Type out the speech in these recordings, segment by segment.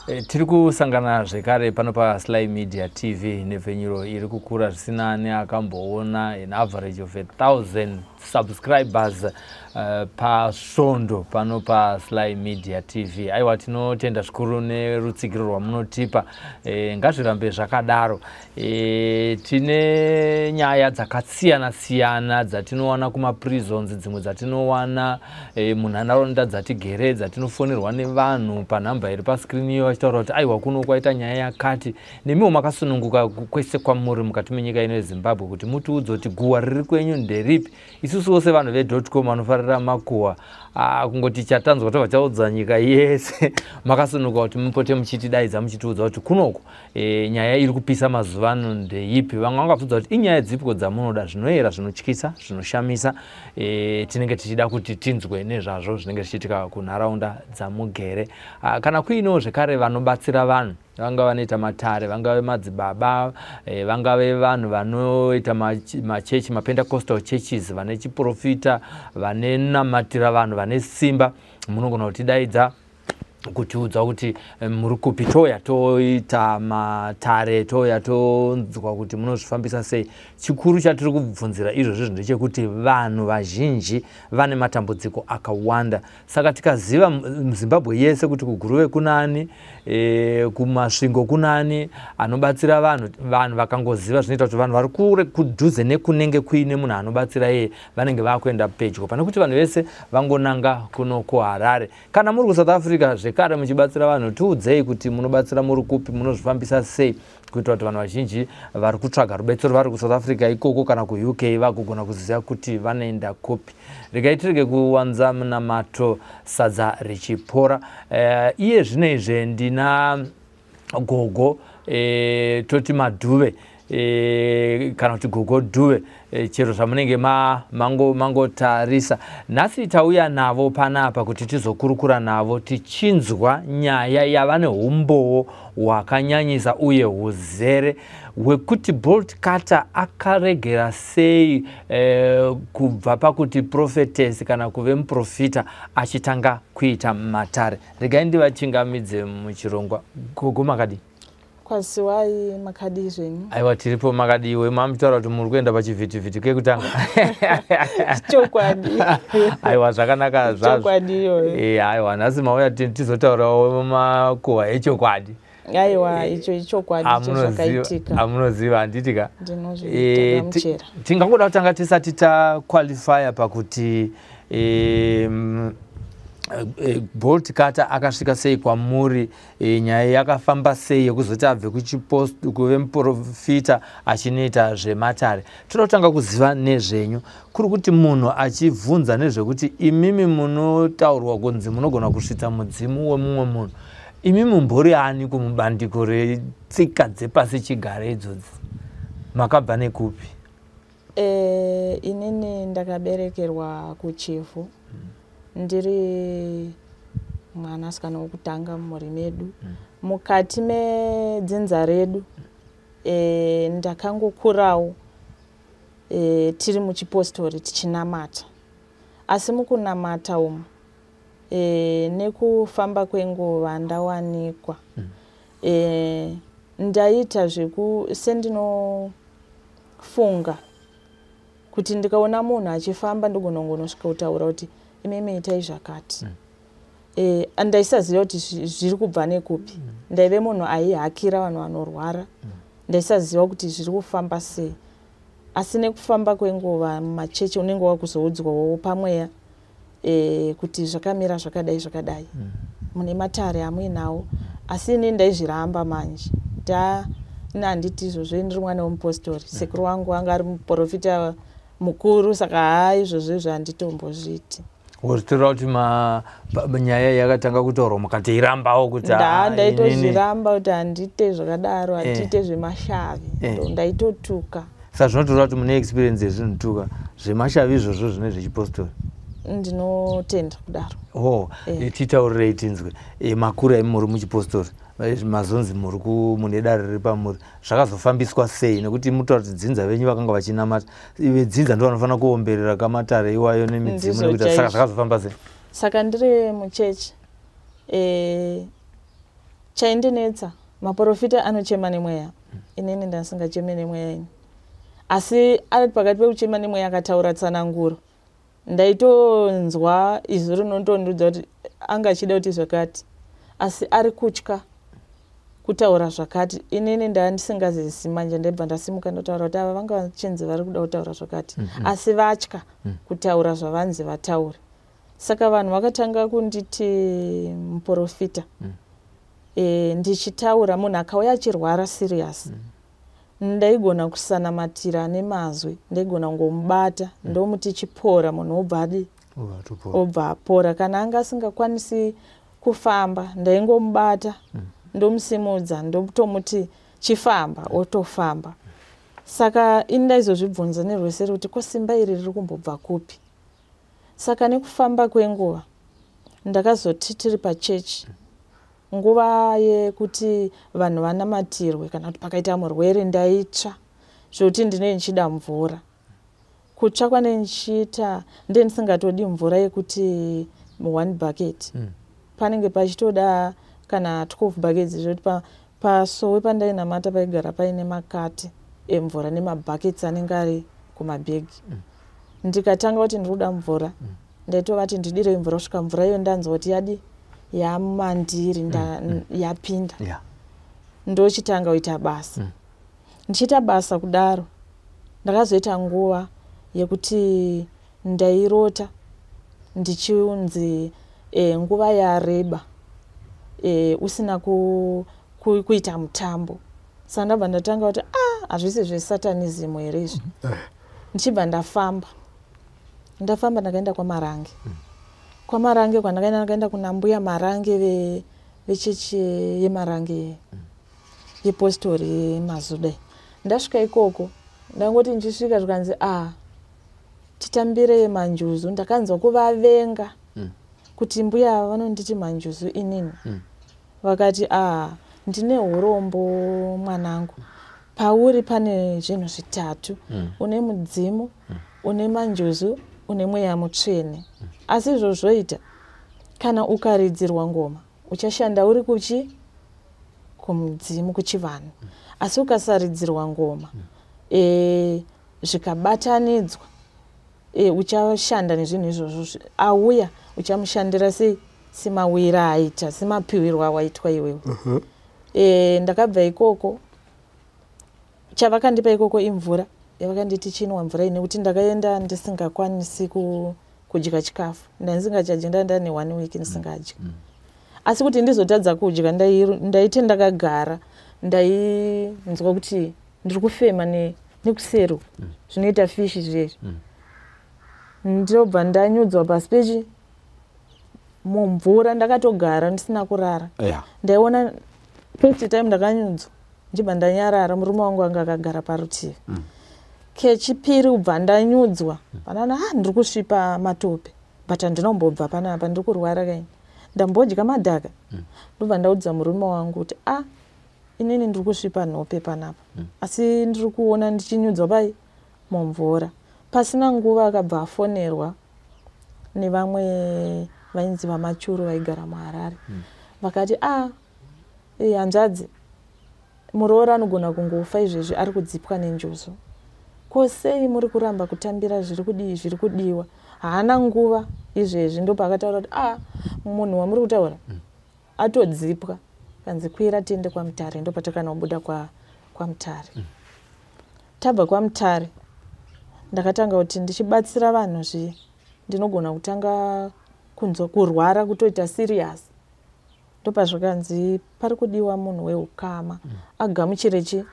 Tiri kusangana zvekare pano paSly Media TV nepfenyuro iri kukura zvisina neakamboona, an average of 1000 subscribers pasvondo pano paSly Media TV. Aiwa, tinotenda zvikuru nerutsigiro rwamunotipa. Ngazvirambe zvakadaro. Tine nyaya dzakasiyana siyana dzatinowana kumaprisons, dzimwe dzatinowana munharaunda dzatigere, dzatinofonerwa nevanhu panhamba iri pascreen iyo vachitaura kuti aiwa, kuno kwaita nyaya yakati. Nemiwo makasununguka kwese kwamuri mukati menyika ino yeZimbabwe kuti mutiudze kuti guhwa riri kwenyu nderipi. Isusuwo sevanhu vedotcom vanofarira makuhwa, kungoti chatanzwa tobva taudza nyika yese. Makasununguka kuti mupote muchitidaidza, muchitiudza kuti kunoko nyaya iri kupisa mazuva ano ndeipi. Vamwe vangabvunza kuti inyaya dzipiko dzamunoda, zvinoyera, zvinotyisa, zvinoshamisa. Tinenge tichida kuti tinzwe nezvazvo zvinenge zvichiitika kunharaunda dzamugere. Kana kuinewo zvekare vanobatsira vanhu, vangave vanoita matare, vangave madzibaba, vangave vanhu vanoita machechi, mapentecostal churches, vane chiprofita, vanenamatira vanhu, vane simba, munogona kutidaidza kutiudza kuti muri kupi, toya toita matare, toya tonzwa kuti munozvifambisa sei. Chikuru chatiri kubvunzira izvozvo ndechekuti vanhu vazhinji vane matambudziko akawanda, saka tikaziva muZimbabwe yese kuti kuGuruve kunani, kuMasvingo kunani anobatsira vanhu, vanhu vakangoziva, zvinoita kuti vanhu vari kure kudhuze nekunenge kuine munhu anobatsira iyeye vanenge vakuenda pedyo, pane kuti vanhu vese vangonanga kuno kuHarare. Kana muri kuSouth Africa zvekare muchibatsira vanhu, tiudzei kuti munobatsira muri kupi, munozvifambisa sei, kuitira kuti vanhu vazhinji vari kutsvaga rubetsero vari kuSouth Africa ikoko kana kuUK vagogona kuziva kuti vanoenda kupi. Regai tirege kuwanza munamato sadza richipora. Iye zvino izve ndina gogo, toti Madhuve kana kuti Gogo Dhuve, chero zvamunenge mangotarisa. Nhasi tauya navo panapa kuti tizokurukura navo, tichinzwa nyaya yava neumbowo hwakanyanyisa uye huzere hwekuti Bolt Cutter akaregera sei kubva pakuti prophetess kana kuve muprofita achitanga kuita matare. Regai ndivachingamidze muchirongwa. Gogo, makadii? Kwaziwai, makadii zvenyu? Aiwa, tiripo. Makadiwe? Mamutaura kuti muri kuenda pachivhitivhiti kekutanga. Chokwadi. Aiwa, zvakanaka zvazvo. Chokwadi iyoyo. Aiwa, nhasi mauya tizotaurawo makuhwa echokwadi. Aiwa, icho ichokwadi chezvakaitika. Amunoziva, handiti ka? Ndinozvigamuchira. Tingangoda kutanga tisati taqualifya pakuti Bolt Cutter akasvika sei kwamuri, nyaya yakafamba sei yekuzoti abve kuve muprofita achinoita zvematare. Toda kutanga kuziva nezvenyu, kuri kuti munhu achibvunza nezvekuti imimi munotaurwa kunzi munogona kusvitsa mudzimu wemumwe munhu, imi mumbori ani kumubandiko retsika dzepasi chigare idzodzi? Makabva nekupi? Inini ndakaberekerwa kuChivhu, ndiri mwanasikana wokutanga mumhuri medu. Mukati medzinza redu ndakangokurawo tiri muchipostori tichinamata, asi mukunamata umu nekufamba kwenguva ndawanikwa ndaita zveku sendinofunga kuti ndikaona munhu achifamba ndogona kungonosvika kutaura kuti imimi itai zvakati. Ndaisaziva kuti zviri kubva nekupi. Ndaive munhu aihakira vanhu vanorwara. Ndaisaziva kuti zviri kufamba sei, asi nekufamba kwenguva mumachechi unenge wakuzoudzwawo pamweya kuti zvakamira zvakadai zvakadai, mune matare amuinawo. Asi ini ndaizviramba manje ta ini handiti izvozvo, ndiri mwana wemupostori. Sekuru wangu anga ari muprofita mukuru, saka haa, izvozvo izvo handitombozviiti. Zvitoreva kuti nyaya yakatanga kutaurwa mukatiirambawo kuti nda ndaitozviramba kuti handite zvakadaro, handiite zvemashavi. Ndaitotuka. Saka zvinotoreva kuti mune experience yezvinotuka zvemashavi izvozvo zvine zvechipostori? Ndinotenda kudaro. Oh. Titaurirei tinzwe. Makura imi muri muchipostori, mazonzi muri mune dare riri pamuri, zvakazofambiswa sei? Nekuti mutaura kuti dzinza venyu vakanga vachinamata, vedzinza ndo vanofanira kuomberera kamatare iwayo nemidzimu Ndizvo nekuita. Saka chaizvo. zvakazofamba sei? Saka ndiri muchechi. Chaindinetsa, maprofita anochema nemweya. Inini ndasingacheme nemweya ini, asi ari pakati pekuchema nemweya akataura tsananguro, ndaitonzwa izwi rinotondiudza kuti anga achida kuti zvakati, asi ari kutya kutaura zvakati. Inini ndaa ndisingazisi manje, ndaibva ndasimuka ndotaura kuti ava vanga vachinzi vari kuda kutaura zvakati, asi vatya kutaura zvavanzi vataure. Saka vanhu vakatanga kunditi muprofita. Ndichitaura, munhu akauya achirwara serious, ndaigona kusanamatira nemazwi, ndaigona kungomubata, ndomuti chipora, munhu obva adi obva apora. Kana anga asingakwanisi kufamba, ndaingomubata, ndomusimudza, ndotomuti chifamba, otofamba. Saka ini ndaizozvibvunza nerweseri kuti ko simba iri riri kumbobva kupi? Saka nekufamba kwenguva ndakazoti tiri pachechi, nguva yekuti vanhu vanamatirwe kana kuti pakaita murwere, ndaitsva zvokuti ndinee ndichida mvura. Kutsva kwanee ndichiita, ndee ndisingatodi mvura yekuti one bucket, panenge pachitoda kana 12 buckets, zvekuti pasowe pandainamata paigara paine makati emvura nemabhakets anenge ari kumabhegi. Ndikatanga kuti ndiri kuda mvura, ndaitovati ndidirei mvura kusvika mvura iyo ndanzwa kuti yadi yamandiri yapinda. Ndochitanga kuita basa. Ndichiita basa kudaro, ndakazoita nguva yekuti ndairota ndichiunzi nguva yareba usina kuita mutambo. Saka ndabva ndatanga kuti, ah, hazvisi zvesatanism here izvi? Ndichibva ndafamba, ndafamba, ndakaenda kwaMarange. KwaMarange kwandakaenda, ndakaenda kuna Mbuya Marange vechechi yeMarange yepostori yemazuda. Ndasvika ikoko, ndangoti ndichisvika zvikanzi, a, titambire manjuzu. Ndakanzwa kuvavenga kuti mbuya ava vanonditi manjuzu inini. Vakati, a, ndine urombo mwanangu, pauri pane zvinhu zvitatu: une mudzimu, une manjuzu, une mweya mutsvene. Asi izvo zvoita kana ukaridzirwa ngoma, uchashanda uri kuchi kumudzimu, kuchivanhu. Asi ukasaridzirwa ngoma, zvikabatanidzwa, uchashanda nezvinhu izvozvo. Auya uchamushandira sei? Semawira aita, semapiwirwo awaitwa iwewe. Ndakabva ikoko, chavakandipa ikoko imvura yavakanditi chinwa mvura iyi, nekuti ndakaenda ndisingakwanisi kudya chikafu. Ndandisingachadyi, ndanda ne one week ndisingadyi. Asi kuti ndizotadza kudya, ndaiti ndakagara ndainzwa kuti ndiri kufema nekusero, zvinoita fishi zvezvi. Ndobva ndanyudzwa pasi pechi mumvura, ndakatogara ndisina kurara. Ndaiona first time ndakanyudzwa, ndibva ndanyarara, murume wangu anga akagara parutivi. Kechipiri kubva ndanyudzwa, panana, ah, ndiri kusvipa matope, but handinombobva panapa, ndiri kurwara kaini, ndambodya madhaka. Ndobva ndaudza murume wangu kuti, a, inini ndiri kusvipa nhope panapa, asi ndiri kuona ndichinyudzwa pai mumvura. Pasina nguva akabva afonerwa nevamwe vainzi VaMachuru vaigara muHarare. Vakati, a, hanzvadzi, muroora anogona kungofa izvezvi, ari kudzipwa nenjuzu. Ko sei muri kuramba kutambira zviri kudii, zviri kudiwa? Haana nguva izvezvi. Ndopaakataura kuti, a, munhu wamuri kutaura atodzipwa. Kanzi, kwira tiende kwaMutare. Ndopatakanobuda kwaMutare. Tabva kwaMutare, ndakatanga kuti ndichibatsira vanhu zviye, ndinogona kutanga kunzwa kurwara, kutoita serious. Ndopazvakanzi pari kudiwa munhu weukama agamuchire chi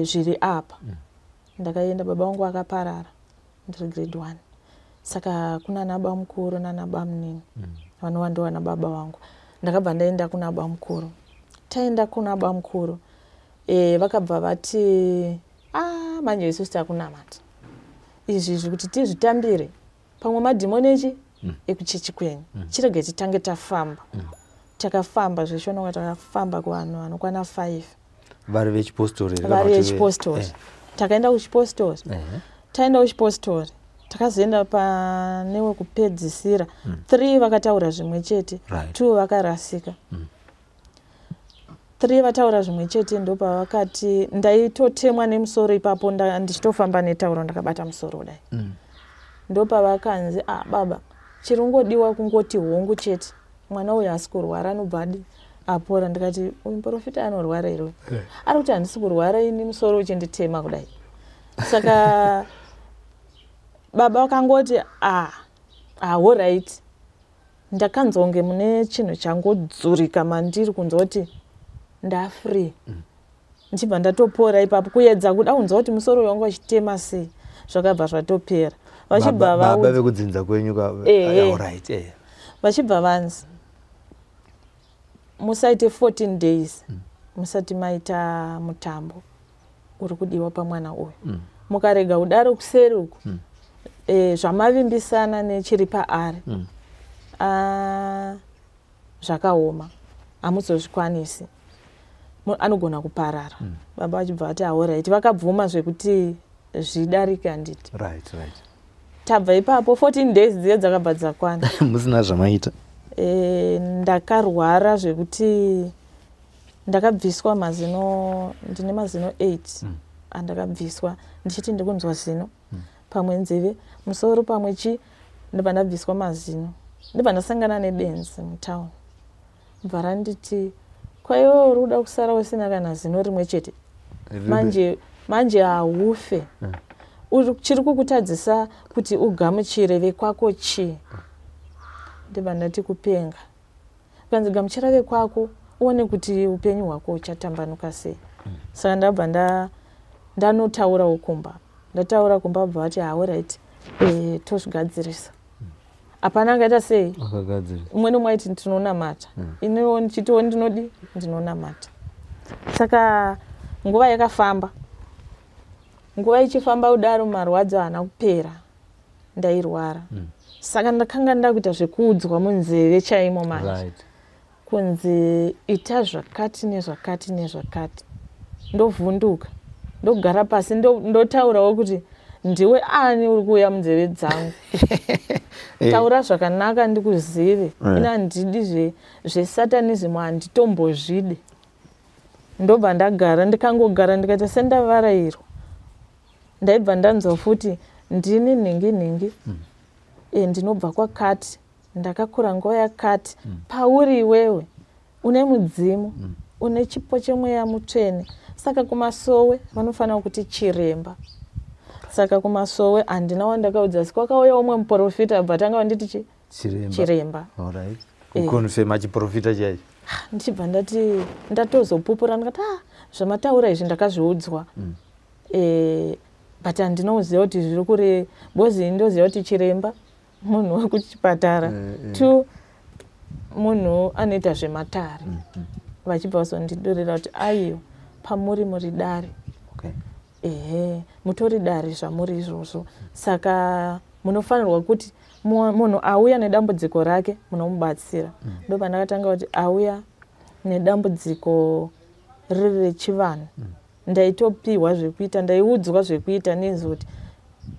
zviri apa. Ndakaenda, baba vangu akaparara ndiri grade 1, saka kuna naba mukuru nanaba munini vanova ndovana baba vangu. Ndakabva ndaenda kuna baba mukuru. Taenda kuna baba mukuru, vakabva vati, a, manje isusu takunamata izvizvi kuti tizvitambire, pamwe madhimoni echi ekuchechi kwenyu. Chirege titange tafamba. Takafamba zveshonwa, takafamba kuvanhu vanokwana 5. Vari vechipostori? Vari vechipostori. Takaenda kuchipostori. Taenda kuchipostori, takazoenda pane wekupedzisira. Three vakataura zvimwe chete, two vakarasika. 3 vataura zvimwe chete, ndopavakati ndaitotemwa nemusoro ipapo, ndichitofamba netauro ndakabata musoro kudai. Ndopavakanzi, "Ah baba, chiri kungodiwa kungoti hongu chete, mwana uyu haasi kurwara, anobva adi apora." Ndikati, "Uyu muprofita anorwara here? Ari kuti handisi kurwara, ini musoro uchinditema kudai." Saka baba vakangoti, "Ah, alright." Ndakanzwa kunge mune chinhu changodzurika mandiri, kunzwa kuti ndafree. Ndichibva ndatopora ipapo. Kuedza kuda kunzwa kuti musoro wangu uchitema sei, zvakabva zvatopera. Vachibva Baba vekudzinza kwenyu? Alright. Vachibva vanzi, "Musaite 14 days musati maita mutambo uri kudiwa pamwana uyu. Mukarega kudaro, kuseri uku zvamavimbisana nechiri paari zvakaoma, hamuzozvikwanisi, anogona kuparara." Baba vachibva vati, "Alright." Vakabvuma zvekuti zvidarike, handiti? Right. Tabva ipapo, 14 days dziye dzakabva dzakwana musina zvamaita. Ndakarwara zvekuti ndakabviswa mazino. Ndine mazino 8 andakabviswa, ndichiti ndikunzwa zino, pamwe nzeve, musoro, pamwe chi. Ndobva ndabviswa mazino, ndobva ndasangana nebenzi mutauni, bva randiti, "Kwaiwe uri kuda kusara usina kana zino rimwe chete? Manje manje haufe. Chiri kukutadzisa kuti ugamuchire vekwako chii?" Ndobva ndati, "Kupenga." Kanzi, "Gamuchira vekwako, uone kuti upenyu hwako huchatambanuka sei." Saka ndabva ndanotaurawo kumba. Ndataura kumba, bva vati, "Alright, tozvigadzirisa." Hapana angaita sei. Umwe nomwe aiti tinonamata. Iniwo ndichitiwo ndinodi ndinonamata. Saka nguva yakafamba, nguva ichifamba kudaro, marwadzo haana kupera, ndairwara. Saka ndakanga ndakuita zvekuudzwa munzeve chaimo manje, kunzi ita zvakati nezvakati nezvakati. Ndovhunduka, ndogara pasi, ndotaurawo kuti, "Ndiwe ani uri kuuya munzeve dzangu? Taura zvakanaka ndikuzive. Ini handidi zvesatanism, handitombozvide." Ndobva ndagara, ndikangogara, ndikaita sendavarairwa. Ndaibva ndanzwa futi, "Ndini nhingi nhingi, ndinobva kwakati, ndakakura nguva yakati. Pauri iwewe une mudzimu, une chipo chemweya mutsvene. Saka kumasowe vanofanira kuti chiremba." Saka kumasowe handina wandakaudza, asi kwakauya umwe muprofita, bva tanga vanditi chi Chiremba. Chiremba. Kuconfirma chiprofita chaicho. Ndichibva ndati, ndatozopupura, ndikati, "Ah, zvamataura izvi ndakazviudzwa, but handina kuziva kuti zviri kure, because ndoziva kuti chiremba munhu wekuchipatara, two, munhu anoita zvematare." Vachibva vazondidurira kuti, "Aiwa, pamuri muri dare." Ehe, mutori dare zvamuri izvozvo, saka munofanirwa kuti munhu auya nedambudziko rake munomubatsira. Ndobva ndakatanga kuti auya nedambudziko riri rechivanhu, ndaitopiwa zvekuita, ndaiudzwa zvekuita nezwi kuti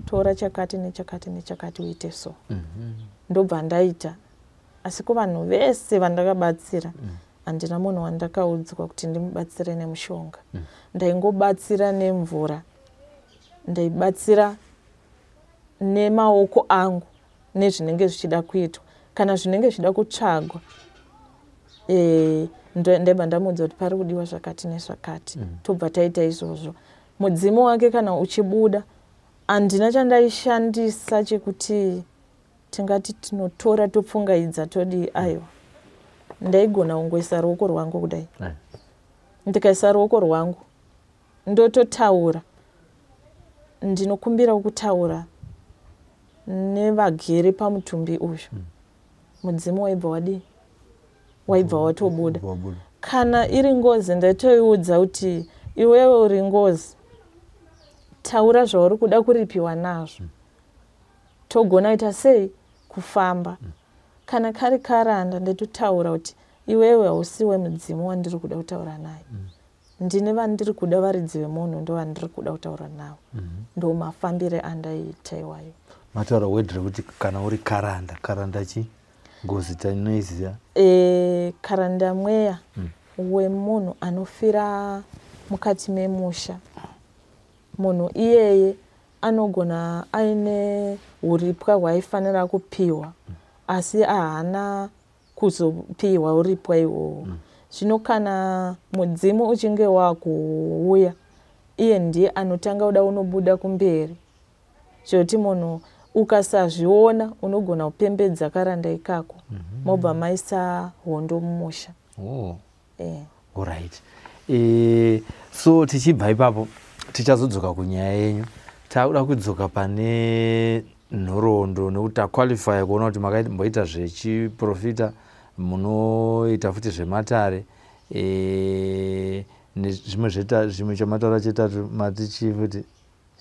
tora chakati nechakati nechakati uite so. Ndobva ndaita. Asi kuvanhu vese vandakabatsira, handina munhu wandakaudzwa kuti ndimubatsire nemushonga. Ndaingobatsira nemvura, ndaibatsira nemaoko angu nezvinenge zvichida kuitwa. Kana zvinenge zvichida kutsvagwa, ndaibva ndamuudza kuti pari kudiwa zvakati nezvakati. Tobva taita izvozvo. Mudzimu wake kana uchibuda, handina chandaishandisa chekuti tingati tinotora topfungaidza todii. Aiwa, ndaigona kungoisa ruoko rwangu kudai. Ndikaisa ruoko rwangu, ndototaura, ndinokumbira kutaura nevagere pamutumbi uyu. Mudzimu waibva wadii? Waibva watobuda. Wabuda. Kana iri ngozi, ndaitoiudza kuti, "Iwewe uri ngozi, taura zvauri kuda kuripiwa nazvo, togona kuita sei kufamba." Kana kari karanda, ndaitotaura kuti, "Iwewe hausiwe mudzimu wandiri kuda kutaura naye. Ndine vandiri kuda, varidzi vemunhu ndo vandiri kuda kutaura navo." Ndo mafambire andaiita iwayo. Mataura word rekuti kana uri karanda. Karanda chi? Ngozi tinoiziva. Karanda mweya. Wemunhu anofira mukati memusha, munhu iyeye anogona aine uripwa hwaifanira kupiwa, asi haana kuzopiwa uripwa ihwohwo. Zvino kana mudzimu uchinge wakuuya, iye ndiye anotanga kuda unobuda kumberi, zvekuti munhu ukasazviona unogona kupembedza karanda ikako, mobva maisa hondo mumusha. Alright, so tichibva ipapo tichazodzoka kunyaya yenyu. Takuda kudzoka pane nhoroondo nekuti taqualifya kuona kuti makamboita zvechiprofita, munoita futi zvematare, nezvimwe zvimwe chamataura chetatu mati chii futi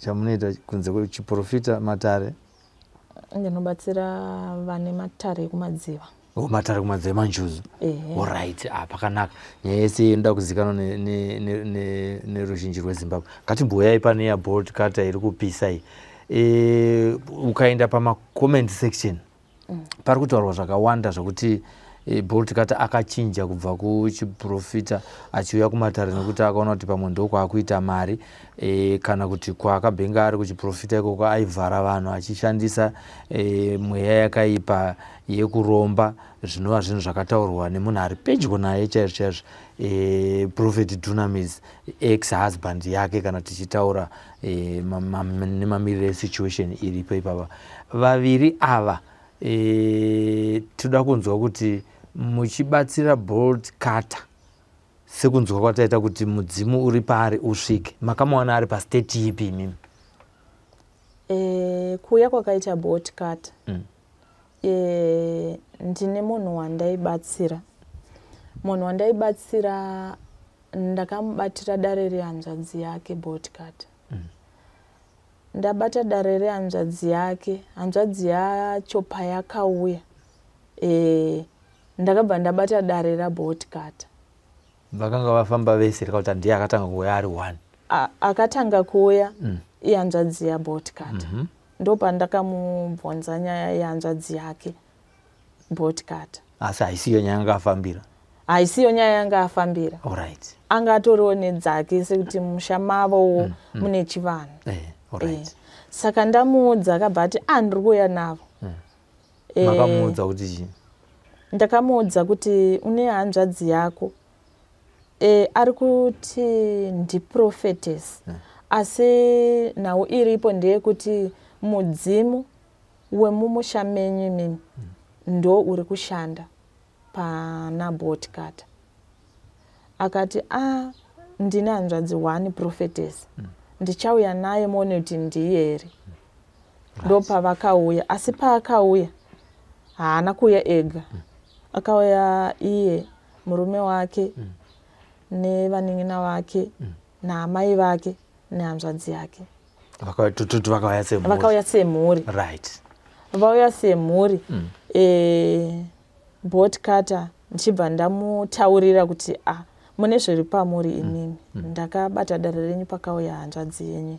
chamunoita kunze kwechiprofita, matare? Ndinobatsira vane matare ekumadziva. Oh, matare kumadziva emanjuzu. Alright, ah, pakanaka. Nyaya yese inoda kuzikanwa neruzhinji rweZimbabwe. Ngatimbouyai pane yaBolt Cutter iri kupisa iyi. Ukaenda pamacomment section, pari kutaurwa zvakawanda zvokuti Bolt Cutter akachinja kubva kuchiprofita achiuya kumatare nekuti akaona kuti pamwe ndokwaakuita mari, kana kuti kwaakabhenga ari kuchiprofita ikoko aivhara vanhu achishandisa mweya yakaipa yekuromba, zvinova zvinhu zvakataurwa nemunhu ari pedyo naye chaizvo chaizvo, Prophet Dunamis, ex husband yake, kana tichitaura nemamiriro esituation iripo ipapa. Vaviri ava, toda kunzwa kuti muchibatsira Bolt Cutter, sekunzwa kwataita kuti mudzimu uri paari usvike, makamuwana ari pastate ipi imimi? Kuuya kwakaita Bolt Cutter, ndine munhu wandaibatsira. Munhu wandaibatsira ndakamubatira dare rehanzvadzi yake Bolt Cutter. Ndabata dare rehanzvadzi yake, hanzvadzi yacho payakauya, ndakabva ndabata dare raBolt Cutter. Vakanga vafamba vese rikakuti ndiye akatanga kuuya ari one? Akatanga kuuya ihanzvadzi yaBolt Cutter. Ndopandakamubvunza nyaya yehanzvadzi yake Bolt Cutter. Asi haisiyo nyaya yanga afambira? Haisiyo nyaya yanga afambira. Anga atoriwo nedzake, sekuti musha mavowo mune chivanhu. Saka ndamuudza, akabva ati, "A, ndiri kuuya navo." Makamuudza kuti chii? Ndakamuudza kuti une hanzvadzi yako, ari kuti ndiprophetess, asi nhau iripo ndeyekuti mudzimu wemumusha menyu imimi ndo uri kushanda pana Bolt Cutter. Akati, "A, ndine hanzvadzi one prophetess, ndichauya naye muone kuti ndiye here." Ndopavakauya, asi paakauya haana kuuya ega. Akauya iye, murume wake, nevanin'ina vake, naamai vake, nehanzvadzi yake. Tototi vakauya semhuri? Vakauya semhuri. Vauya semhuri, Bolt Cutter ndichibva ndamutaurira kuti, "A, mune zviri pamuri imimi. Ndakabata dare renyu pakauya hanzvadzi yenyu."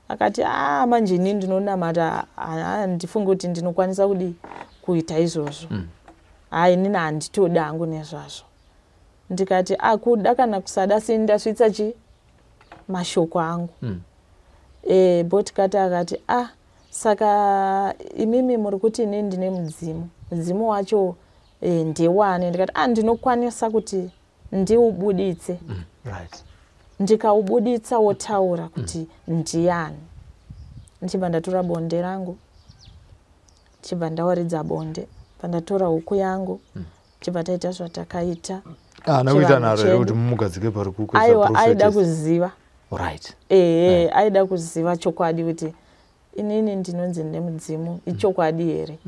Akati, "A, manje inini ndinonamata, handifungi kuti ndinokwanisa kudi kuita izvozvo. Ha, inini handitodi hangu nezvazvo." Ndikati, "Akuda kana kusada, sini ndasvitsa chi mashoko angu." Bolt Cutter akati, "A, saka imimi muri kuti inini ndine mudzimu, mudzimu wacho ndewani?" Ndikati, "A, ndinokwanisa kuti ndiubuditse. Ndikaubuditsa wotaura kuti ndiani." Ndichibva ndatora bonde rangu, ndichibva ndawaridza bonde, bva ndatora huku yangu, chibva taita zvatakaita. Haana kuita Chivanhu nharo here chedu. kuti mumugadzike pari? Aiwa, aida kuziva. Ehe, aida kuziva chokwadi kuti inini ndinonzi nemudzimu, ichokwadi here?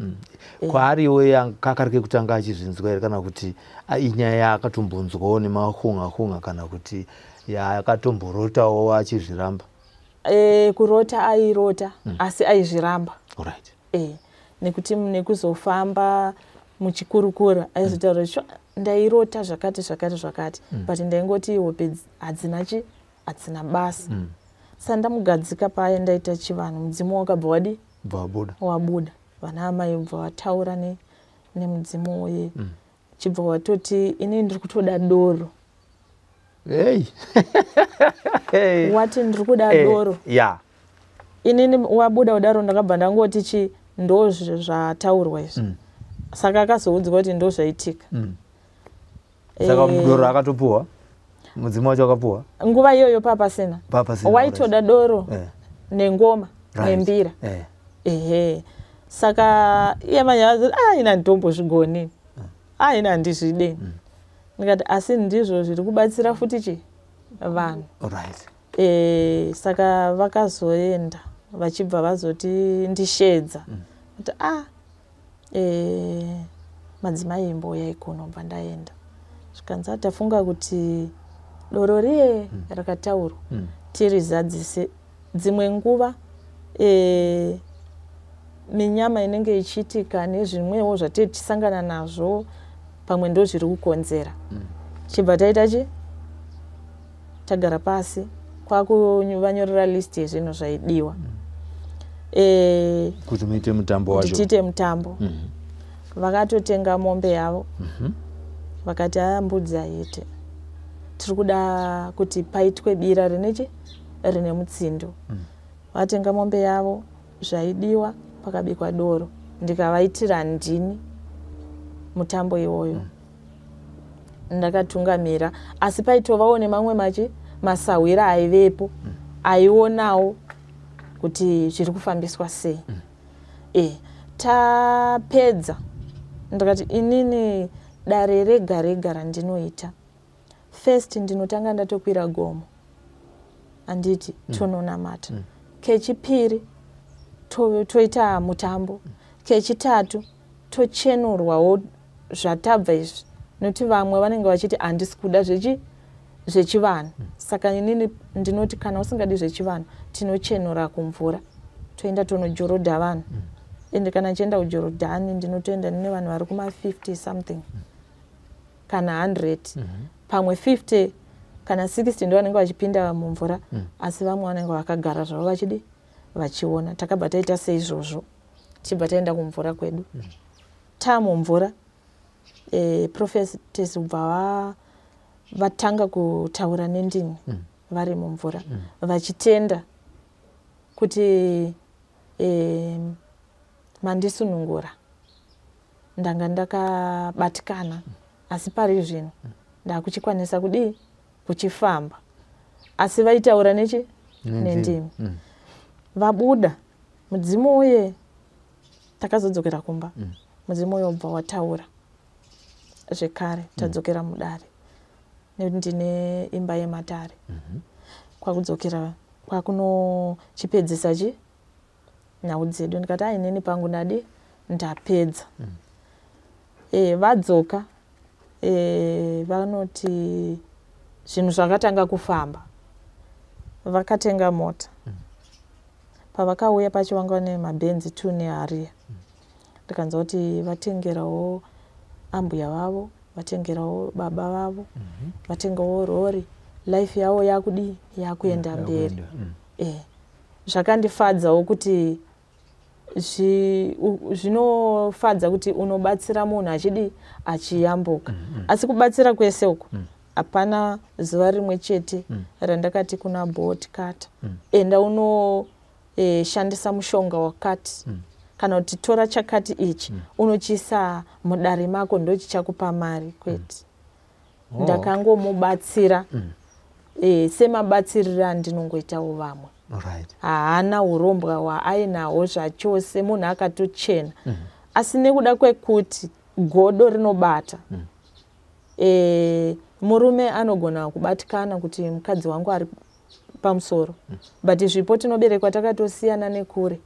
Kwaariwo kakari kekutanga achizvinzwa here, kana kuti inyaya yaakatombonzwawo nemahunga hunga, kana kuti yaakatomborotawo achizviramba? Kurota airota, asi aizviramba. Nekuti nekuzofamba muchikurukura aizotaura kuti, "Sho, ndairota zvakati zvakati zvakati, but ndaingoti hope hadzina chi hadzina basa." Saka ndamugadzika paya, ndaita chivanhu, mudzimu wakabva wadi? Bva wabuda. Wabuda. Vana amai bva vataura nemudzimu uye, chibva watoti, "Inini ndiri kutoda doro." Hey. Wati ndiri kuda doro. Inini wabuda kudaro ndakabva ndangoti chi ndo zvataurwa izvi. Saka akazoudzwa kuti ndo zvaitika. Saka doro akatopuwa? Mudzimu wacho akapuwa? Nguva iyoyo papasina. Waitoda doro nengoma nembira. Ehe. Saka iye manje akazoti ina nditombozvigoni. Ina handizvide. Ndikati asi ndizvo zviri kubatsira futi chi vanhu. Saka vakazoenda vachibva vazoti ndishedza. Kuti madzimai imbouyai kuno, bva ndaenda. Zvikanzi tafunga kuti doro riye rakataurwa tirizadzise. Dzimwe nguva minyama inenge ichiitika nezvimwewo zvatichisangana nazvo pamwe ndo zviri kukonzera. Chibva taita chi tagara pasi kwakuvanyorera list yezvinhu zvaidiwa. Kuti muite mutambo wacho. Kuti tiite mutambo. Vakatotenga mombe yavo. Vakati mbudzi aite. Tiri kuda kuti paitwe bira rinechi rine mutsindo. Vatenga mombe yavo zvaidiwa pakabikwa doro. Ndikavaitira ndini mutambo iwoyo. Ndakatungamira asi paitovawo nemamwe machi masahwira aivepo aionawo kuti zviri kufambiswa sei. Tapedza ndikati inini dare rega rega randinoita first ndinotanga ndatokwira gomo anditi tononamata. Kechipiri toita mutambo. Kechitatu tochenurwawo zvatabva izvi nekuti vamwe vanenge vachiti handisi kuda zvechivanhu. Saka inini ndinoti kana usingadi zvechivanhu tinochenura kumvura toenda tonojorodha vanhu. Ende kana ndichienda kuJorodhani ndinotoenda nine vanhu vari kuma 50 something kana 100. Pamwe 50 kana 60 ndo vanenge vachipinda mumvura. Asi vamwe vanenge vakagara zvavo vachidi vachiona. Takabva taita seizvozvo tichibva taenda kumvura kwedu. Tamumvura prophetess ubva vatanga kutaura nendimi vari mumvura vachitenda kuti mandisunungura ndanga ndakabatikana asi pari zvino ndakuchikwanisa kudii kuchifamba. Asi vaitaura nechi nendimi. Vabuda mudzimu uye takazodzokera kumba. Mudzimu uye ubva wataura zvekare. Tadzokera mudare nekuti ndine imba yematare. Kwakudzokera kwakunochipedzisa chi nhau dzedu. Ndikati inini pangu ndadi ndapedza. Vadzoka vanoti zvinhu zvakatanga kufamba. Vakatenga mota. Pavakauya pacho vanga vane mabhenzi 2 neharia. Ndikanzwa kuti vatengerawo ambuya vavo, vatengerawo baba vavo, vatengawo rori. Life yavo yakudii yakuenda mberi. Zvakandifadzawo kuti zvinofadza kuti unobatsira munhu achidi achiyambuka. Asi kubatsira kwese uku hapana zuva rimwe chete randakati kuna botkata enda unoshandisa mushonga wakati kana kuti tora chakati ichi unochiisa mudare mako ndochichakupa mari kwete. Ndakangomubatsira semabatsiriro andinongoitawo vamwe. Haana urombwa hwaainahwo zvachose, munhu akatochena. Asi nekuda kwekuti godo rinobata, murume anogona kubatikana kuti mukadzi wangu ari pamusoro, but zvipo tinoberekwa takatosiyana nekure,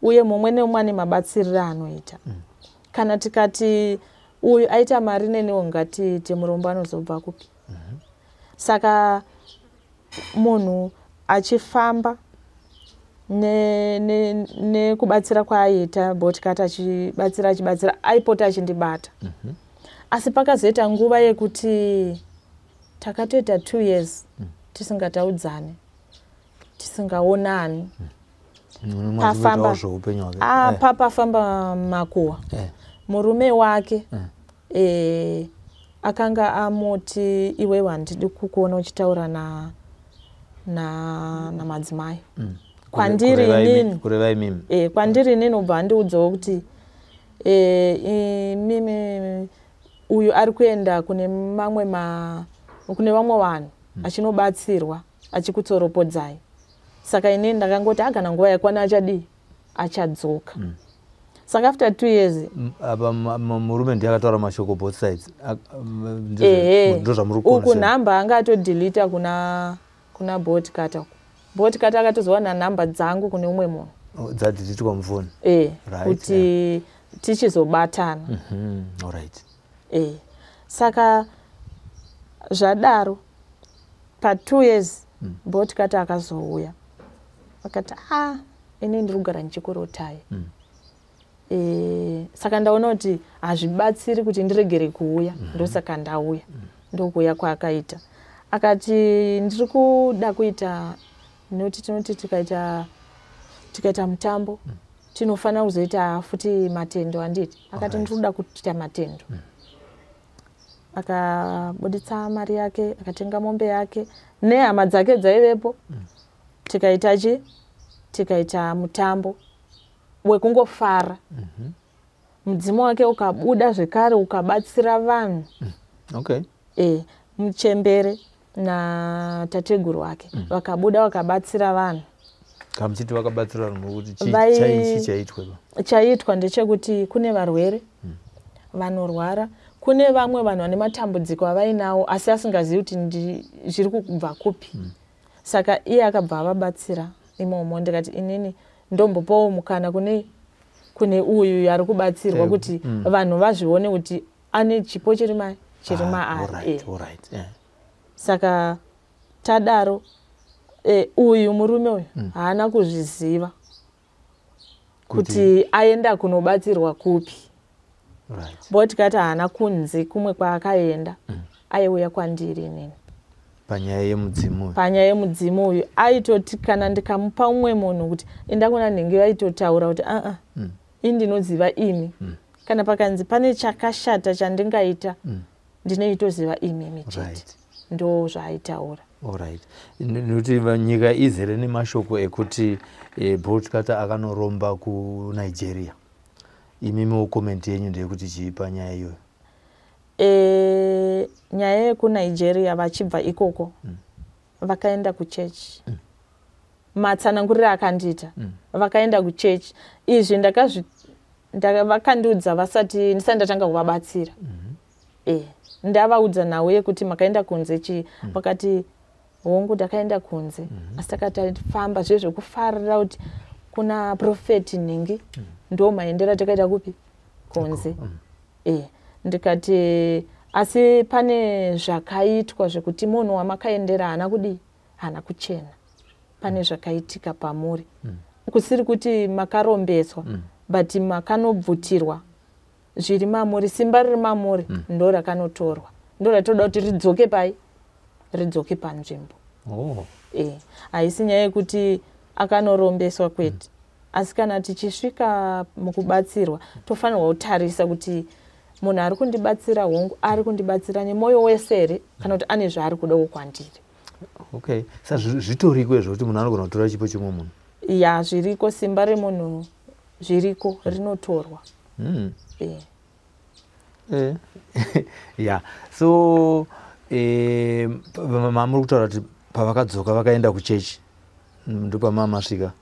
uye mumwe nemumwe ane mabatsiriro anoita. Kana tikati uyu aita mari neniwo ngatiite, murombo anozobva kupi? Saka munhu achifamba nekubatsira kwaaiita botkata achibatsira achibatsira aipota achindibata. Asi pakazoita nguva yekuti takatoita 2 years tisingataudzani, tisingaonani. Pafamba makuhwa. Murume wake Akanga amuti, iwewe handidi kukuona uchitaura namadzimai. Kwandiri inini. Kureva imimi. Kwandiri inini, ubva andiudzawo kuti imimi uyu ari kuenda kune mamwe kune vamwe vanhu achinobatsirwa, achikutsoropodzai. Saka inini ndakangoti agana nguva yakwana achadii, achadzoka. Saka after 2 years Apa murume ndiye akataura mashoko both sides. Ehe. Ndo zvamuri Uku kuonesera. Nhamba anga atodelete kuna Boltcutter uku. Boltcutter akatozowana nhamba dzangu kune umwe munhu. Oh, dzadeletwa mufoni. E, kuti tichizobatana. Alright. E, saka zvadaro, pa2 years Boltcutter akazouya akati, a ini ndiri kugara ndichikurotai. E, saka ndaona kuti hazvibatsiri kuti ndiregere kuuya, ndosaka ndauya. Ndokuuya kwaakaita, akati ndiri kuda kuita noti tinoti tikaita mutambo tinofanira kuzoita futi matendo, handiti? Akati ndiri kuda kuita matendo. Akabuditsa mari yake, akatenga mombe yake nehama dzake dzaivepo. Tikaita chi tikaita mutambo wekungofara. Mudzimu wake ukabuda zvekare, ukabatsira vanhu. E, muchembere natateguru wake vakabuda, vakabatsira vanhu. Kamuchiti vakabatsira vanhu, kuti chii chaiitwa ipa? Chaiitwa ndechekuti kune varwere vanorwara, kune vamwe vanhu vane matambudziko avainawo asi asingazivi kuti zviri kubva kupi. Saka iye akabva avabatsira imomo. Ndikati inini ndombopawo mukana kune uyu ari kubatsirwa kuti vanhu vazvione kuti ane chipo chiri maari. Saka tadaro, uyu murume uyu haana kuzviziva kuti aenda kunobatsirwa kupi. Boltcutter haana kunze kumwe kwaakaenda, aiuya kwandiri inini. Panyaya yemudzimu uyu. Panyaya yemudzimu uyu. Aitoti kana ndikamupa umwe munhu kuti enda kuna nhingi, vaitotaura kuti aa, ini ndinoziva imi. Kana pakanzi pane chakashata chandingaita, ndinoitoziva imimi chete. Ndo zvaaitaura. Alright, nekuti nyika izere nemashoko ekuti Boltcutter akanoromba kuNigeria. Imimiwo comment yenyu ndeyekuti chii panyaya iyoyo? E, nyaya yekuNigeria, vachibva ikoko vakaenda kuchechi. Matsananguriro akandiita, vakaenda kuchechi. Izvi vakandiudza vasati ndisati ndatanga kuvabatsira. E, ndavaudza nhau yekuti makaenda kunze chii, vakati hongu, ndakaenda kunze, asi takatafamba zve zvekufarira kuti kuna prophet nhingi, ndo maendero atakaita kupi, kunze. E, ndikati asi pane zvakaitwa zvekuti munhu wamakaendera haana kudii, haana kuchena. Pane zvakaitika pamuri, kusiri kuti makarombeswa, but makanobvutirwa zviri mamuri. Simba riri mamuri ndo rakanotorwa, ndo ratoda kuti ridzoke pai, ridzoke panzvimbo. E, haisi nyaya yekuti akanorombeswa, kwete. Asi kana tichisvika mukubatsirwa, tofanirwa kutarisa kuti munhu ari kundibatsira, hongu, ari kundibatsira nemwoyo wese here, kana kuti ane zvaari kudawo kwandiri. Okay, sa zvitoriko izvo kuti munhu anogona kutora chipo chemumwe munhu? Ya, zviriko. Simba remunhu zviriko, rinotorwa. E. Ya, so mamuri kutaura kuti pavakadzoka vakaenda kuchechi, ndopamaa masvika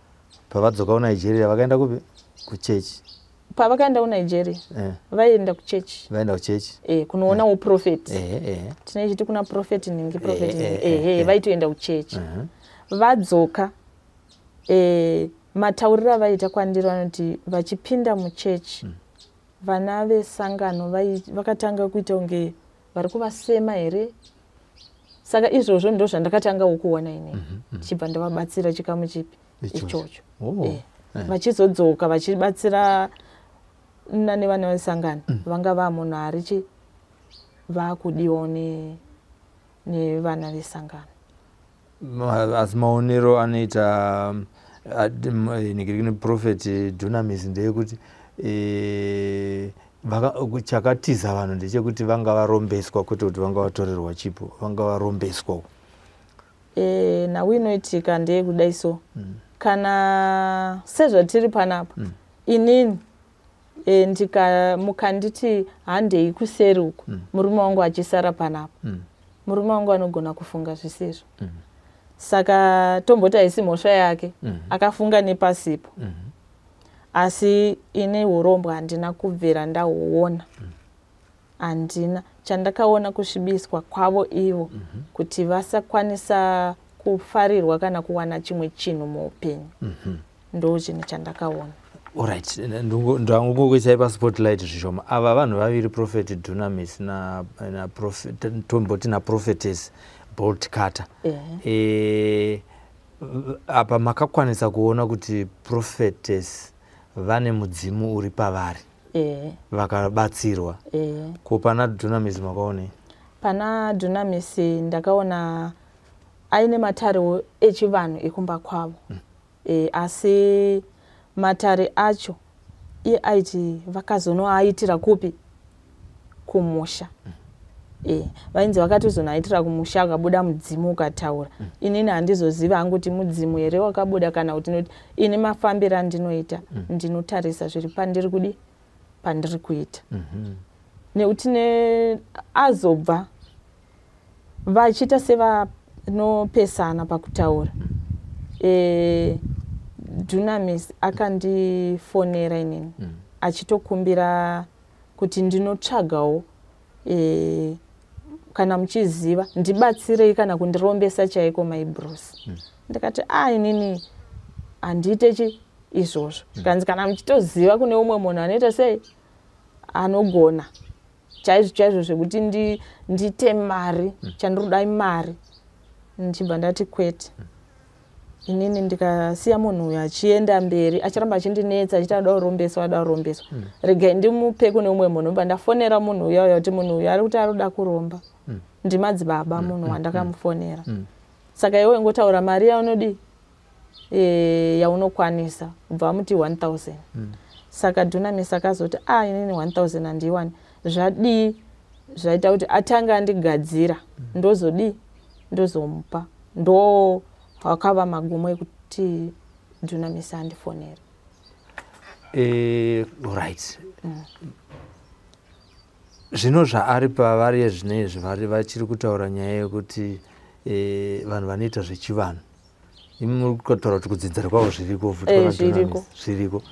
pavadzoka kuNigeria, vakaenda kupi? Kuchechi. Pavakaenda kuNigeria, vaienda kuchechi. Vaenda kuchechi. E, kunoonawo prophet. Eh, eh. Tinechiti kuna prophet nhingi, prophet nhingi. Ehe, vaitoenda kuchechi. Vadzoka, matauriro avaita kwandiri, vanoti vachipinda muchechi, vana vesangano vakatanga kuita kunge vari kuvasema here. Saka izvozvo ndo zvandakatangawo kuona inini, tichibva ndavabatsira chikamu chipi? Ichocho. Ichocho. Oh. Vachizodzoka vachibatsira nevana vesangano, vanga vamunhu ari chi vakudiwawo nevana vesangano. Asi maonero anoita nigirikini prophet Dunamis ndeyekuti Chakatiza vanhu ndechekuti vanga varombeswa, kwete kuti vanga vatorerwa chipo, vanga varombeswa. Nhau inoitika ndeyekudai so, kana sezvatiri panapa, inini mukanditi handei kuseri uku, murume wangu achisara panapa, murume wangu anogona kufunga zvisizvo. Saka tomboti haisi mhosva yake, akafunga nepasipo. Asi ine urombwa handina kubvira ndahuona, handina chandakaona. Kusvibiswa kwavo ivo, kuti vasakwanisa kufarirwa kana kuwana chimwe chinhu muupenyu, ndo chinhu chandakaona. Alright, ndangokuisai paspotlight zvishoma. Ava vanhu vaviri, Prophet Dunamis tomboti naProphetess Bolt Cutter, apa makakwanisa kuona kuti prophetess vane mudzimu uri pavari, vakabatsirwa. Ko pana Dunamis makaonei? Pana Dunamis ndakaona aine matarewo echivanhu ekumba kwavo, asi matare acho iye aiti vakazonoaitira kupi? Kumusha. Vainzi vakatozonoaitira kumusha, akabuda mudzimu ukataura. Inini handizoziva hangu kuti mudzimu here wakabuda kana kuti noti. Ini mafambiro andinoita, ndinotarisa zviri pandiri kudi pandiri kuita, nekuti azobva vachiita sevanopesana pakutaura. Dunamis akandifonera inini achitokumbira kuti ndinotsvagawo, kana muchiziva ndibatsirei kana kundirombesa chaiko maibros. Ndikati, a, inini handiite chi izvozvo. Zvikanzi, kana muchitoziva kune umwe munhu anoita sei, anogona chaizvo chaizvo zvekuti ndiite mari, chandiri kuda imari. Ndichibva ndati kwete. Inini ndikasiya munhu uyu achienda mberi, achiramba achindinetsa achiti ada kurombeswa, ada kurombeswa, regai ndimupe kune umwe munhu. Bva ndafonera munhu uya uya kuti munhu uyu ari kuti ari kuda kuromba. Ndimadzibaba munhu wandakamufonera. Saka iwe ngotaura mari yaunodi, yaunokwanisa. Ubva wamuti 1000. Saka Dunamis akazoti, a, inini 1000 handiiwani, zvadii? Zvaita kuti atange andigadzira, ndozodii? Ndozomupa. Ndo akava magumo ekuti Dunamis andifonere. Right, zvino zvaari pavari zvinezvi, vari vachiri kutaura nyaya yekuti vanhu vanoita zvechivanhu. Imi muri kutaura kuti kudzinza kwavo zviriko futi. Zviriko. Zviriko,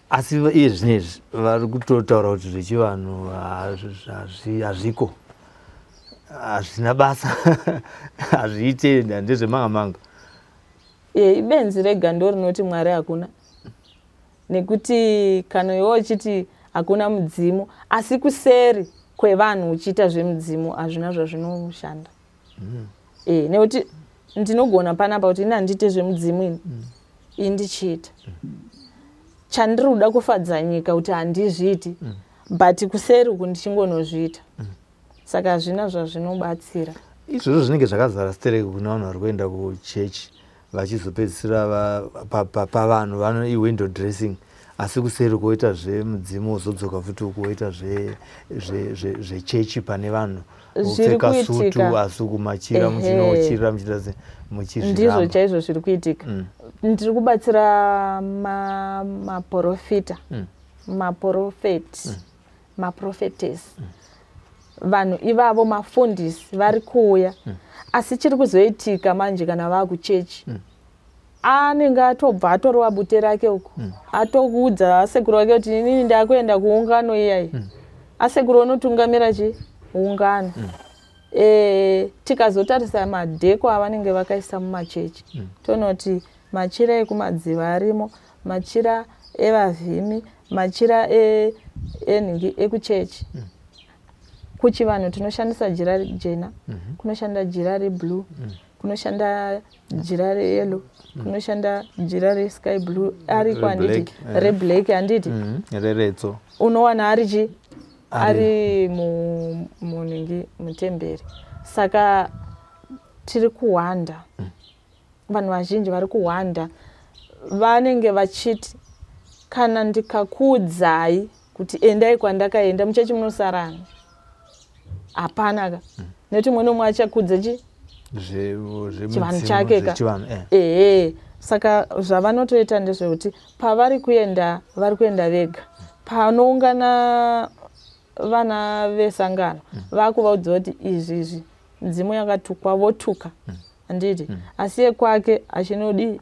asi iye zvinezvi vari kutotaura kuti zvechivanhu hazviko, hazvina basa, hazviite, ndezvemanga manga. Ibenzi rega ndo rinoti Mwari hakuna, nekuti kana iwe uchiti hakuna mudzimu asi kuseri kwevanhu uchiita zvemudzimu, hazvina zvazvinoshanda. Nekuti ndinogona panapa kuti ini handiite zvemudzimu, ini indichiita chandiri kuda kufadza nyika kuti handizviiti, but kuseri uku ndichingonozviita. Saka hazvina zvazvinobatsira. Izvozvo zvinenge zvakazara stereki kune vanhu vari kuenda kuchechi, vachizopedzisira pavanhu vano iwindow dressing, asi kuseri kwoita zvemudzimu, wozodzoka futi kuoita zvechechi pane vanhu, Zviri wopfeka sutu, kuitika. asi kumachira muchinochirira muchiita se Ndizvo muchizviramba. chaizvo zviri kuitika. Ndiri kubatsira maprofita, maprofeti, maprofetes, vanhu ivavo, mafundisi vari kuuya. Asi chiri kuzoitika manje, kana vaakuchechi, anenge atobva atorova bute rake uko, atokuudza asekuru wake kuti inini ndakuenda kuungano iyayi. Asekuru unotungamira chi ungano. Tikazotarisa madheko avanenge vakaisa mumachechi, tonoti machira ekumadziva arimo, machira evavhimi, machira enhingi ekuchechi. Kuchivanhu tinoshandisa jira jena, kunoshanda jira reblue, kunoshanda jira reyellow, kunoshanda jira resky blue ariko, handiti? Reblack, eh. Reblack, handiti? Reretso. Unowana ari chi ari munhingi mutemberi. Saka tiri kuhwanda, vanhu vazhinji vari kuhwanda vanenge vachiti kana ndikakuudzai Kuti endai kwandakaenda, muchechi munosarana hapana ka, nekuti mumwe nomwe achakudza chi chivanhu chake ka. Ehe, saka zvavanotoita ndezvekuti pavari kuenda, vari kuenda vega. Panoungana vana vesangano, vakuvaudza kuti izvi izvi midzimu yakatukwa, votuka, handiti? Asi yekwake achinodii?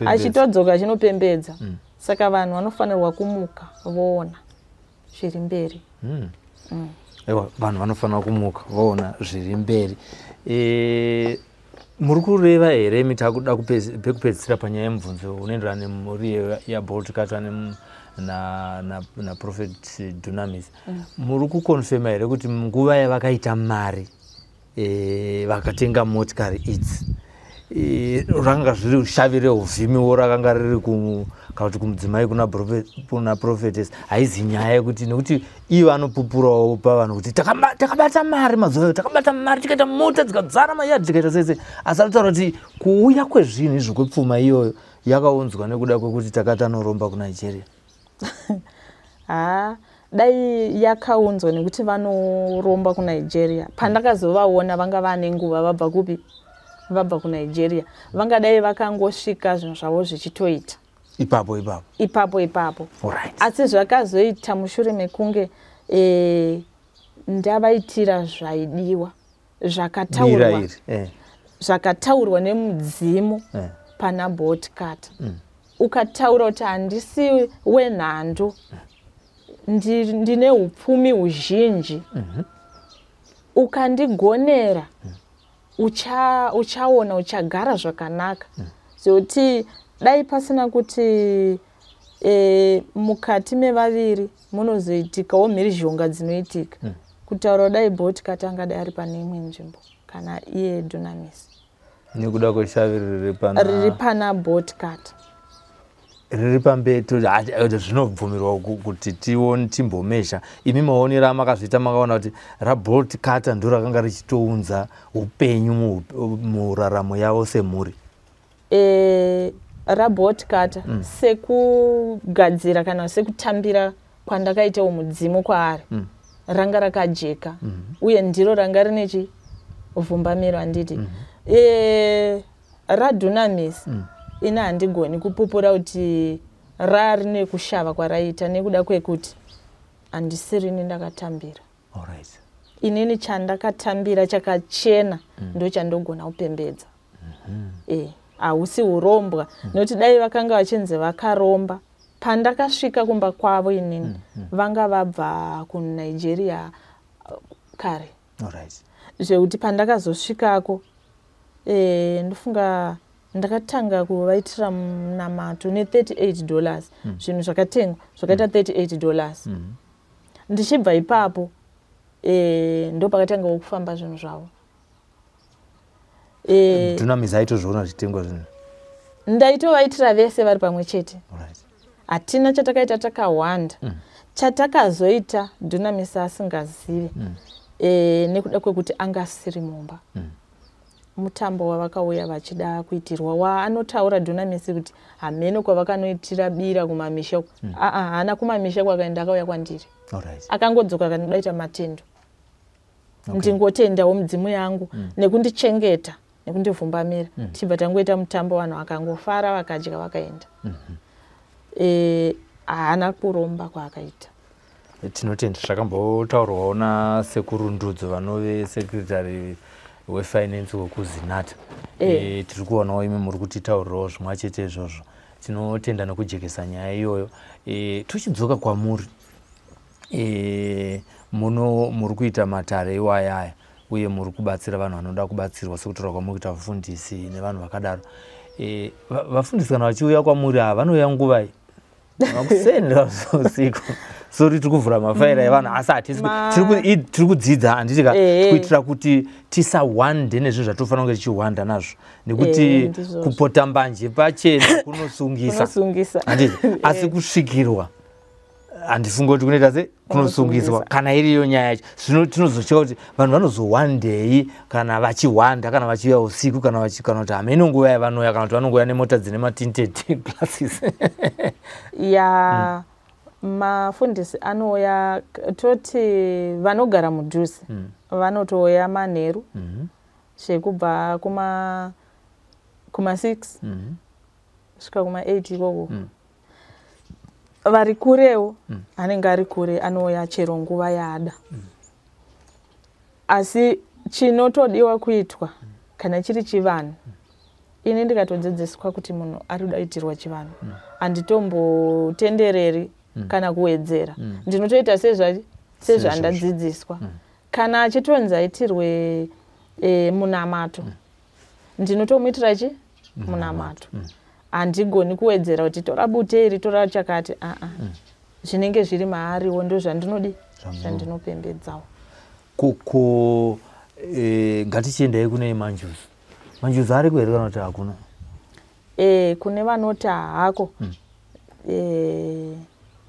Achitodzoka achinopembedza. Saka vanhu vanofanirwa kumuka voona zviri mberi. Aiwa, vanhu vanofanira kumuka voona zviri mberi. Muri kureva here, mitakuda pekupedzisira panyaya yemubvunzo unoenderana nemhuri yaBolt Cutter naProphet Dunamis, muri kuconfirma here kuti nguva yavakaita mari, vakatenga motikari idzi, ranga zviri shavi reuvhimiwo rakanga riri kana kuti kumudzimai kuna prophetess? Haizi nyaya yekuti nekuti ivo anopupurawo pavanhu kuti takabata mari mazuva ayo, takabata mari, tikaita mota dzikadzara mayadhi, tikaita sese, asi anotaura kuti kuuya kwezvinhu izvo, kwepfuma iyoyo, yakaunzwa nekuda kwekuti takatanoromba kuNigeria? Ha, dai yakaunzwa nekuti vanoromba kuNigeria, pandakazovaona vanga vane nguva vabva kupi, vabva kuNigeria, vangadai vakangosvika zvinhu zvavo zvichitoita. Ipapo ipapo. Ipapo ipapo. Asi zvakazoita mushure mekunge ndavaitira zvaidiwa, zvakataurwa, zvakataurwa nemudzimu pana Bolt Cutter. Ukataura kuti handisi wenhando, ndine upfumi huzhinji, ukandigonera, uchaona uchagara zvakanaka. Zvokuti dai pasina kuti mukati mevaviri munozoitikawo mhirizhonga dzinoitika, kutaura dai Bolt Cutter angadai ari pane imwe nzvimbo kana iye Dunamis. Nekuda kweshavi riri pana riri pana Bolt Cutter. Riri pambeto. Zvinobvumirwa kuti tione, timbomezha. Imi maonero amakazviita, makaona kuti raBolt Cutter ndo rakanga richitounza upenyu muraramo yavo semhuri? RaBolt Cutter, sekugadzira kana sekutambira kwandakaitawo mudzimu kwaari, ranga rakajeka, uye ndiro ranga rine chivhumbamiro, handiti? RaDunamis, ini handigoni kupupura kuti rarine kushava kwaraita, nekuda kwekuti handisirini ndakatambira. Inini chandakatambira chakachena, ndo chandogona kupembedza. Hausi urombwa, nekuti dai vakanga vachinzi vakaromba, pandakasvika kumba kwavo inini, vanga vabva kuNigeria kare. Zvekuti pandakazosvikako, ndofunga ndakatanga kuvaitira munamato ne$38. Zvinhu zvakatengwa zvakaita $38. Ndichibva ipapo, ndo pakatangawo kufamba zvinhu zvavo. Dunamis aitozviona zvichitengwa zvinhu? Ndaitovaitira vese vari pamwe chete. Hatina chatakaita takawanda. Chatakazoita Dunamis asingazivi, nekuda kwekuti anga asiri mumba, mutambo wavakauya vachida kuitirwa, waanotaura Dunamis kuti hameno kwavakanoitira bira kumamisha uko. Aa, haana kumamisha kwakaenda, akauya kwandiri. Akangodzoka akanodaita matendo. Ndingotendawo mudzimu yangu nekundichengeta nekundivhumbamira. Tichibva tangoita mutambo, vanhu vakangofara, vakadya, vakaenda. Haana kuromba kwaakaita. Tinotenda. Zvakambotaurwawo nasekuru Ndudzo, vanove secretary wefinance wekuZinatha. Tiri kuonawo imi muri kutitaurirawo zvimwe chete izvozvo. Tinotenda nekujekesa nyaya iyoyo. Tochidzoka kwamuri, muno muri kuita matare iwayaya, uye muri kubatsira vanhu vanoda kubatsirwa, sekutaura kwamuri kuita vafundisi nevanhu vakadaro. Vafundisi kana vachiuya kwamuri ava, vanouya nguvai? Makuseni, usiku? Sori, tiri kuvhura mafaira evanhu, asi hatisi tiri kudzidza, handiti ka? Kuitira kuti tisawande nezvinhu zvatinofanira kunge tichiwanda nazvo, nekuti kupota mbanje pachena kunosungisa. Kunosungisa. Handiti? Asi kusvikirwa handifungi kuti kunoita se kunosungiswa. Kana iriyo nyaya yacho, zvino tinozotya kuti vanhu vanozowandei kana vachiwanda, kana vachiuya usiku, kana kuti hameno nguva yavanouya, kana kuti vanongouya nemota dzine matinted glasses. Ya. Mafundisi anouya, toti vanogara mudhuze vanotouya manheru, zvekubva kuma 6 kusvika kuma 8 ikoko. Vari kurewo, anenge ari kure, anouya chero nguva yaada. Asi chinotodiwa kuitwa kana chiri chivanhu, ini ndikatodzidziswa kuti munhu ari kuda kuitirwa chivanhu, handitombotendereri kana kuwedzera. Ndinotoita sezvandadzidziswa. Kana achitonzi aitirwe munamato, ndinotomuitira chi munamato. Handigoni kuwedzera kuti tora bute iri, tora chakati, aa. Zvinenge zviri maariwo, ndo zvandinodi, zvandinopembedzawo. Koko ngatichiendai kune manjuzu. Manjuzu ariko here kana kuti hakuna? Kune vanoti hako,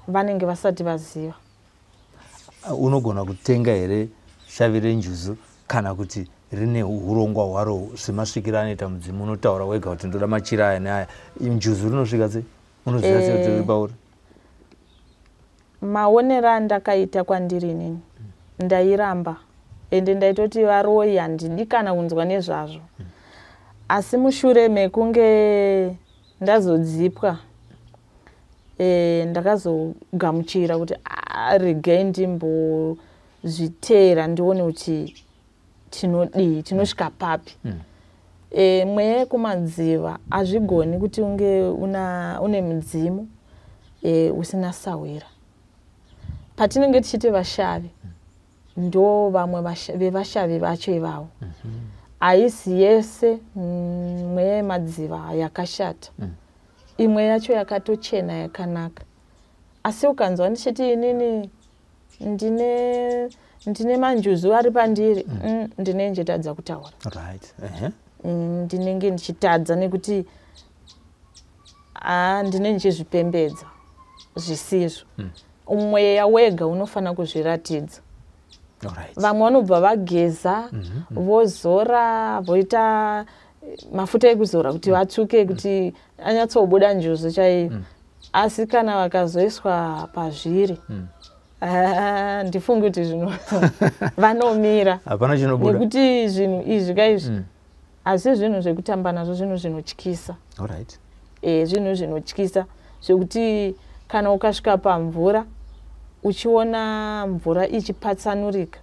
vanenge vasati vaziva. Unogona kutenga here shavi renjuzu, kana kuti rine urongwa hwaro semasvikiro anoita mudzimu? Unotaura wega kuti ndoda machira aya neaya. Njuzu rinosvika sei? Unoziva sei kuti riri pauri? Maonero andakaita kwandiri inini, ndairamba, ende ndaitoti varoyi, handidi kana kunzwa nezvazvo. Asi mushure mekunge ndazodzipwa, ndakazogamuchira kuti regai ndimbozviteera, ndione kuti tinodii, tinosvika papi. Mweya yekumadziva hazvigoni kuti unge une mudzimu usina sahwira. Patinenge tichiti vashavi, ndo vamwe vevashavi vacho ivavo. Haisi yese mweya yemadziva yakashata. Imwe yacho yakatochena, yakanaka. Asi ukanzwa ndichiti inini ndine manjuzu ari pandiri, ndinenge ndichitadza kutaura. Ndinenge ndichitadza nekuti ndinenge ndichizvipembedza zvisizvo. Mweya wega unofanira kuzviratidza. Vamwe vanobva vageza, vozora, voita mafuta ekuzora kuti vatsvuke, kuti anyatsobuda njuzu chaiyo. Asi kana vakazoiswa pazviri, ndifungi kuti zvino vanomira. Hapana chinobuda. Nekuti zvinhu izvi kaizvi asi zvinhu zvekutamba nazvo, zvinhu zvinotyisa. Zvinhu zvinotyisa zvekuti kana ukasvika pamvura, uchiona mvura ichipatsanurika,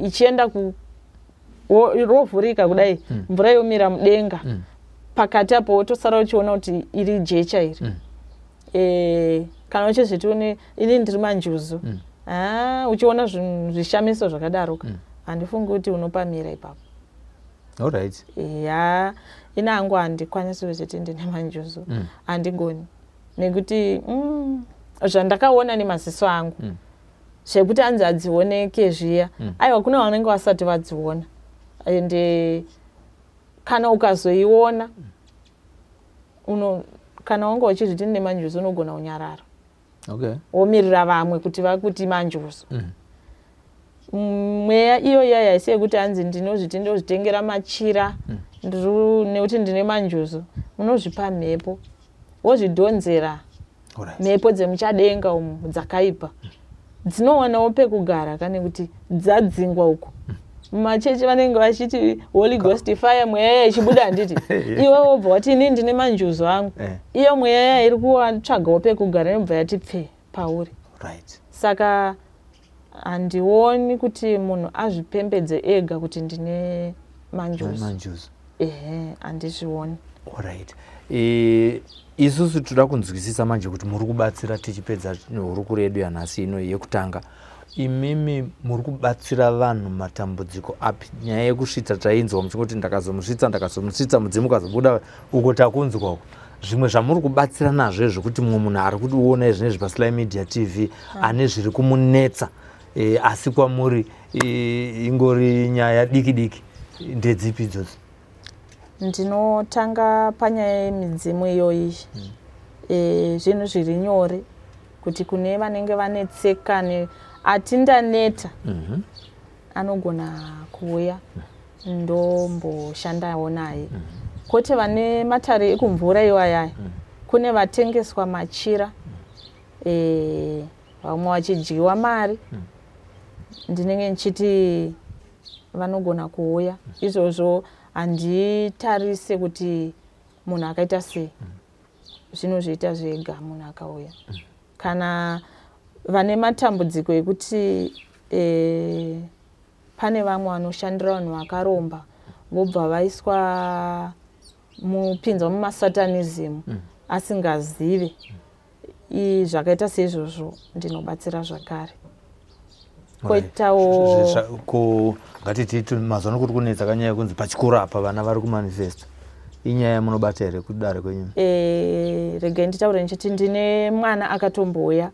ichienda rovhurika kudai, mvura yomira mudenga, pakati apo wotosara uchiona kuti iri jecha iri. Kana uchizviti une ini ndiri manjuzu, uchiona zvinhu zvishamiso zvakadaroka, handifungi kuti unopamira ipapo. Ya, ini hangu handikwanisi kuzviti ndine manjuzu. Handigoni, nekuti zvandakaona nemaziso angu, zvekuti hanzi hadzioneke zviya, aiwa, kune vanenge vasati vadziona. Ende kana ukazoiona, kana wanga uchizviti ndine manjuzu, unogona kunyarara, womirira vamwe kuti vakuti manjuzu. Mweya iyo iya haisi yekuti hanzi ndinozviti ndozvitengera machira nekuti ndine manjuzu. Unozvipa mhepo, wozvidhonzera mhepo dzemuchadenga umu dzakaipa, dzinowanawo pekugara kane kuti dzadzingwa uko mumachechi vanenge vachiti Holy Ghost fire, mweya ichibuda, handiti? Iwe wobva wati ini ndine manjuzu angu. Iyo mweya iri kutsvagawo pekugara, inobva yati pfe pauri. Saka handioni kuti munhu azvipembedze ega kuti ndine manjuzu. Manjuzu. Ehe, handizvioni. Alright. Isusu toda kunzwisisa manje kuti muri kubatsira, tichipedza hurukuro yedu yanhasi ino yekutanga, imimi muri kubatsira vanhu matambudziko api? Nyaya yekusvitsa tainzwa muchingoti ndakazomusvitsa, ndakazomusvitsa, mudzimu ukazobuda uko, takunzwa uko. Zvimwe zvamuri kubatsira nazvo zvekuti mumwe munhu ari kuona zvinezvi paSly Media TV, ane zviri kumunetsa, asi kwamuri ingori nyaya diki diki, ndedzipi idzodzo? Ndinotanga panyaya yemidzimu iyoyi. Zvinhu zviri nyore kuti kune vanenge vanetsekane, atindaneta, anogona kuuya, ndomboshandawo naye. Kwete vane matare ekumvura iwayaya, kune vatengeswa machira. Vamwe vachidyiwa mari, ndinenge ndichiti vanogona kuuya. Izvozvo handitarise kuti munhu akaita sei, zvinozviita zvega munhu akauya. Kana vane matambudziko ekuti pane vamwe vanoshandira vanhu vakaromba, vobva vaiswa mupinzwa mumasatanism asingazive, zvakaita seizvozvo ndinobatsira zvakare. Koitawo Ko ngatiti mazuva ano kuri kunetsa kanyaya yekunzi pachikoro apa vana vari kumanifesta, inyaya yamunobata here kudare kwenyu? Regai nditaure ndichiti ndine mwana akatombouya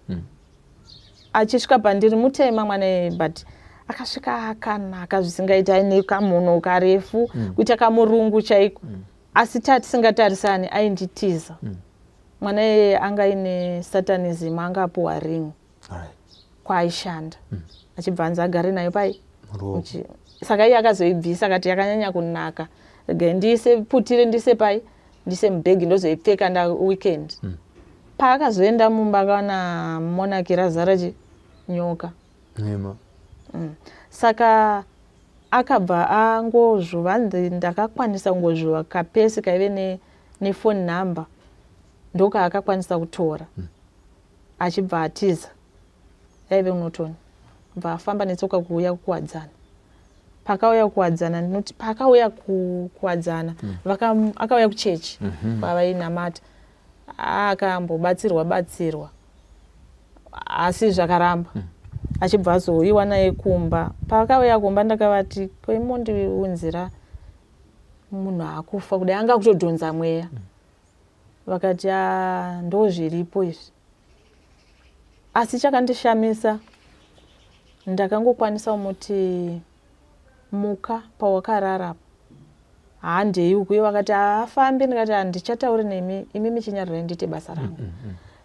achisvika pandiri mutema mwana, but akasvika akanaka zvisingaiti, aine kamuno karefu, kuita kamurungu chaiko, asi tatisingatarisani ainditiza. Mwana iyeye anga aine satanism, anga apuwa ring kwaaishanda, achibva anzi agare nayo pai. Muruoko. Saka iye akazoibvisa, akati yakanyanya kunaka, regai ndiise putire, ndiise pai, ndiise mubhegi, ndozoipfeka nda weekend. Paakazoenda mumba akawana monaki razara chi nyoka. Nhema. Saka akabva angozvuva, hanzi ndakakwanisa kungozvuva kapesi kaive nefone number, ndokaakakwanisa kutora, achibva atiza. Yaive unotoni bva afamba netsoka kuuya kuKuwadzana. Pakauya Kuwadzana, ndinoti paakauya kuKuwadzana, akauya kuchechi kwavainamata, akambobatsirwa batsirwa, asi zvakaramba, achibva azouyiwa naye kumba. Paakauya kumba ndakavati, "Koimondiunzira munhu akufa kudai, anga kutodhonza mweya?" Vakati, "Ah, ndo zviripo izvi." Asi chakandishamisa, ndakangokwanisa kumuti, "Muka pawakarara, handei uku." Ivo vakati, "Haafambi." Ndikati, "Handichatauri nemi, imi michinyarirai, ndiite basa rangu."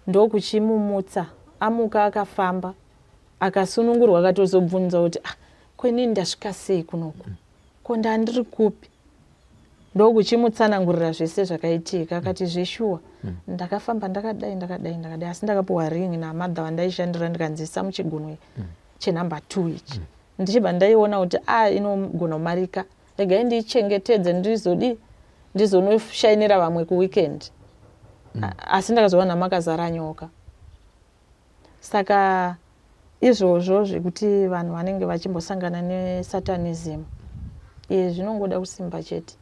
Ndokuchimumutsa, amuka, akafamba, akasunungurwa, akatozobvunza kuti, "Ah, kwenini ndasvika sei kunoku? Ko ndandiri kupi?" Ndokuchimutsanangurira zvese zvakaitika. Akati, "Zveshuwa, ndakafamba ndakadai, ndakadai, ndakadai, asi ndakapiwa ring namadha vandaishandira, ndikanzisa muchigunwe chenhamba 2 ichi, ndichibva ndaiona kuti a inogona kumarika, regai ndiichengetedze, ndizodi ndizonoshainira vamwe kuweekend. Asi ndakazowana makazara nyoka." Saka izvozvo zvekuti vanhu vanenge vachimbosangana nesatanism, zvinongoda kusimba chete,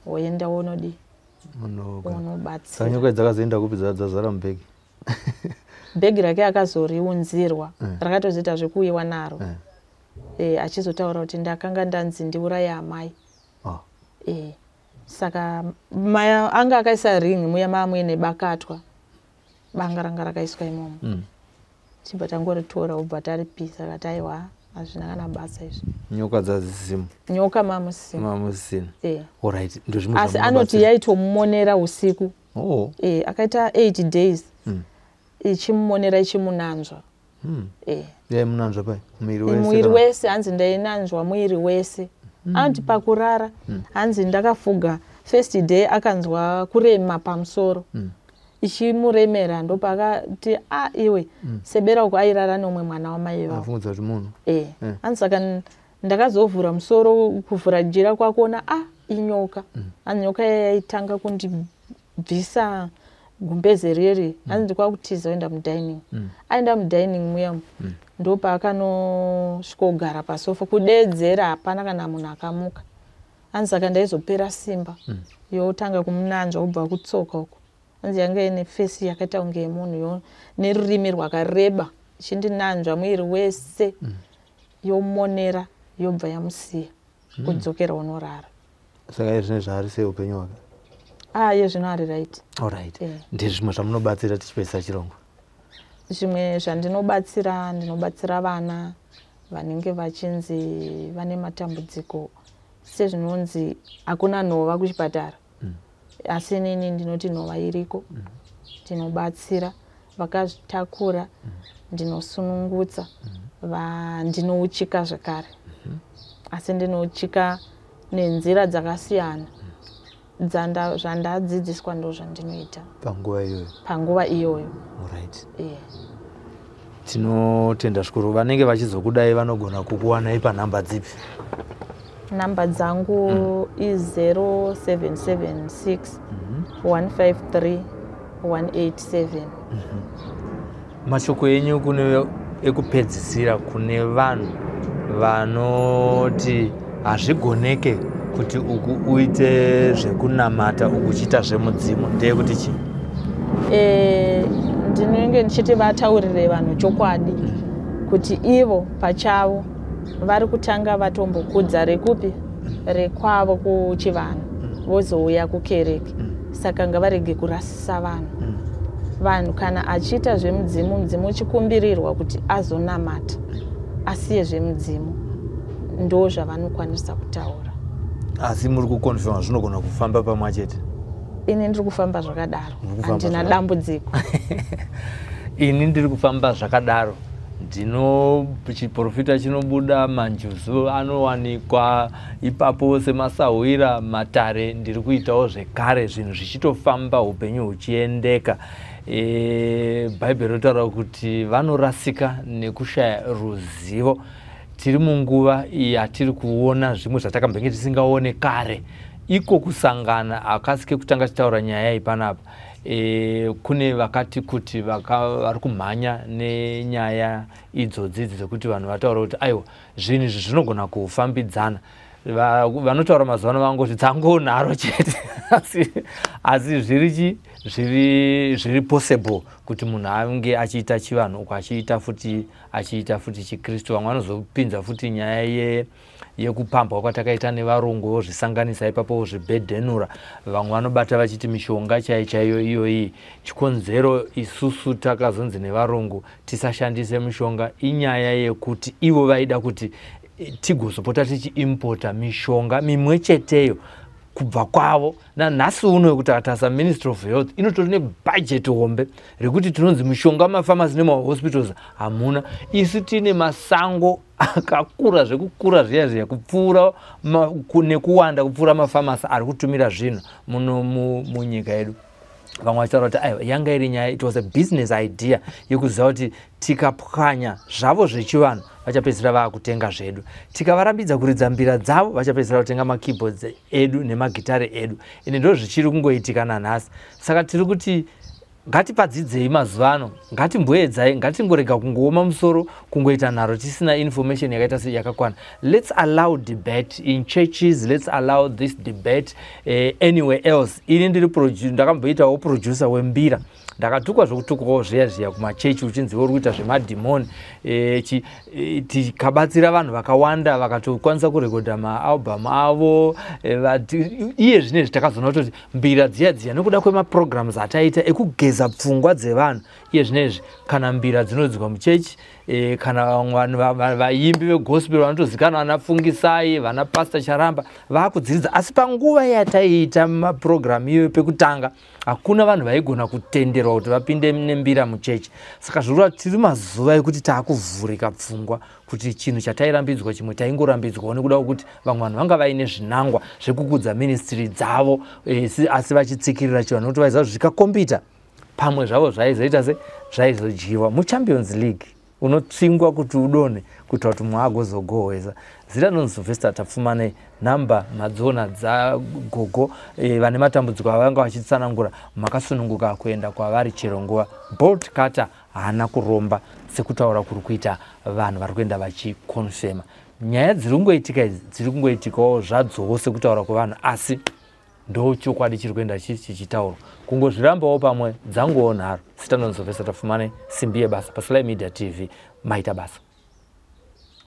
woenda wonodi Saka unobatsira. Nyoka dzakazoenda kupi dzazara mubhegi? Bhegi rake akazoriunzirwa, rakatozoita zvekuuyiwa naro. Achizotaura kuti, "Ndakanga ndanzi ndiuraye amai." Ah. Saka maya anga akaisa ring muya maamuine bakatwa, banga ranga rakaiswa imomo. Chibva tangoritora, ubva taripisa, akati, "Aiwa, hazvina kana basa izvi." Nyoka dzazisimo? Nyoka mamusimo. Mamusina. E. Alright, ndozvimwe Asi anoti zvamunobatsira. yaitomumonera usiku. Oh. E, akaita 8 days ichimumonera, ichimunanzva. E. Yaimunanzva pai? Muviri wese? Muviri Kana- wese. Hanzi, "Ndainanzwa muviri wese." Anoti pakurara, hanzi, "Ndakafuga first day, akanzwa kurema pamusoro, ichimuremera, ndopaakati, 'A iwe, sebera uko.' Airara nomwe mwana wamai vavo. Afungudza kuti munhu. E. Hanzi, "Saka ndakazovhura musoro, kuvhura jira kwakuona a inyoka." Hanzi, "Nyoka iya yaitanga kundibvisa gumbeze reri." Hanzi, "Ndikwakutiza oenda mudining." Aenda mudining muya, ndopaakanosvikogara pasofa, kudeedzera, hapana kana munhu akamuka. Hanzi, "Saka ndaizopera simba, yotanga kumunanzva kubva kutsoka uko." Hanzi, "Yanga ine face yakaita kunge yemunhu, yo nerurimi rwakareba, ichindinanzva muviri wese, yomonera, yobva yamusiya, kudzokera unorara." Saka iye zvine zvaari sei upenyu hwake? Ah, iye zvino ari right. Alright. Eh. Ndezvimwe zvamunobatsira tichipedzisa chirongwa? Zvimwe zvandinobatsira, ndinobatsira vana vanenge vachinzi vane matambudziko, sezvinonzi hakuna nhova kuchipatara, asi inini ndinoti nhova iriko. Ndinobatsira vakazvitakura, ndinosunungutsa, ndinouchika zvekare, asi ndinouchika nenzira dzakasiyana. Zvandadzidziswa ndo zvandinoita panguva iyoyo. Panguva iyoyo. Alright. Yeah. Tinotenda zvikuru. Vanenge vachizokudai vanogona kukuwanai panhamba dzipi? Nhamba dzangu i0776 153 187. Mashoko enyu kune ekupedzisira kune vanhu vanoti hazvigoneke kuti uku uite zvekunamata uku uchiita zvemudzimu, ndeyekuti chii? Ndinenge ndichiti vataurire vanhu chokwadi kuti ivo pachavo vari kutanga vatombokudza rekupi rekwavo kuchivanhu, vozouya kukereke. Saka ngavarege kurasisa vanhu. Vanhu kana achiita zvemudzimu, mudzimu uchikumbirirwa kuti azonamata, asiye zvemudzimu. Ndo zvavanokwanisa kutaura. Asi muri kuconfirma zvinogona kufamba pamwe chete? Ini ndiri kufamba zvakadaro. Muri kufamba handina zvakadaro. Dambudziko. Ini ndiri kufamba zvakadaro. Ndino chiprofita chinobuda, manjuzu anowanikwa ipapo semasahwira matare. Ndiri kuitawo zvekare, zvinhu zvichitofamba, upenyu huchiendeka. Bhaibheri rinotaura kuti vanorasika nekushaya ruzivo. Tiri munguva yatiri kuona zvimwe zvatakambenge tisingaone kare. Iko kusangana akasi kekutanga titaura nyaya iyi panapa. Kune vakati kuti vari kumhanya nenyaya idzodzi idzi dzekuti vanhu vataura kuti aiwa, zvinhu izvi zvinogona kufambidzana. Vanotaura mazuva ano vangoti dzangonharo chete, asi zviri chi zviri possible kuti munhu ange achiita chivanhu uku achiita futi chikristu. Vamwe vanozopinza futi nyaya yekupambwa kwatakaita nevarungu, vozvisanganisa ipapo, vozvibhedhenura. Vamwe vanobata vachiti mishonga chai chaiyo iyoyi. Chikonzero isusu takazonzi nevarungu tisashandise mishonga inyaya yekuti ivo vaida kuti tigozopota tichiimpota mishonga mimwe cheteyo kubva kwavo. Nanhasi uno yekuti akatarisa, Ministry of Health inotori nebhajeti hombe rekuti tinonzi mishonga mumafamasi nemahospitals hamuna. Isu tine masango akakura zvekukura zviya zviya kupfuura nekuwanda kupfuura mafamasi ari kutumira zvinhu muno munyika yedu. Vamwe vachitaura kuti aiwa, yanga iri nyaya, it was a business idea yekuziva kuti tikapwanya zvavo zvechivanhu vachapedzisira vaakutenga zvedu, tikavarambidza kuridza mbira dzavo vachapedzisira kutenga makeyboards edu nemagitare edu. Ende ndo zvichiri kungoitika nanhasi. Saka tiri kuti ngatipadzidzei mazuva ano, ngatimboedzai, ngatingorega kungooma musoro, kungoita nharo tisina information yakaita se yakakwana. Let's allow debate in churches, let's allow this debate anywhere else. Ini ndiri ndakamboitawo producer wembira. Ndakatukwa zvokutukwawo zviya zviya kumachechi, uchinzi uri kuita zvemadhimoni. Tikabatsira vanhu vakawanda vakatokwanisa kurekodha maalbum avo. Iye zvinezvi takazoona kutoti mbira dziya dziya, nekuda kwemaprograms ataita ekugeza pfungwa dzevanhu, iye zvinezvi kana mbira dzinoridzwa muchechi, kana vanhu vaimbi vegospel vanotozikanwa, vana Fungisai, vana Pastor Charamba, vaakudziridza. Asi panguva yataiita maprogramu iyoyo pekutanga, hakuna vanhu vaigona kutenderwa kuti vapinde nembira muchechi. Saka zvikureva tiri mazuva ekuti taakuvhurika pfungwa kuti chinhu chatairambidzwa, chimwe taingorambidzwawo nekuda kwekuti vamwe vanhu vanga vaine zvinangwa zvekukudza ministry dzavo, asi vachitsikirira chivanhu nekuti vaiziva kuti zvikakombita pamwe zvavo zvaizoita se zvaizodyiwa muChampions League. Unotsvingwa kuti udonhe kuitira kuti mumwe agozogohwesa. Zita rinonzi Sylvester Tapfumanei. Nhamba madziona dzagogo. Vane matambudziko avanga vachitsanangura, makasununguka kuenda kwavari chero nguva. Bolt Cutter haana kuromba sekutaura kuri kuita vanhu vari kuenda vachiconfirma. Nyaya dziri kungoitika idzi dziri kungoitikawo zvadzowo sekutaura kwevanhu, asi ndo chokwadi chiri kuenda chichitaurwa. Kungozvirambawo pamwe dzangowo nharo. Zita rinonzi Sylvester Tapfumanei, simbi yebasa paSly Media TV. Maita basa.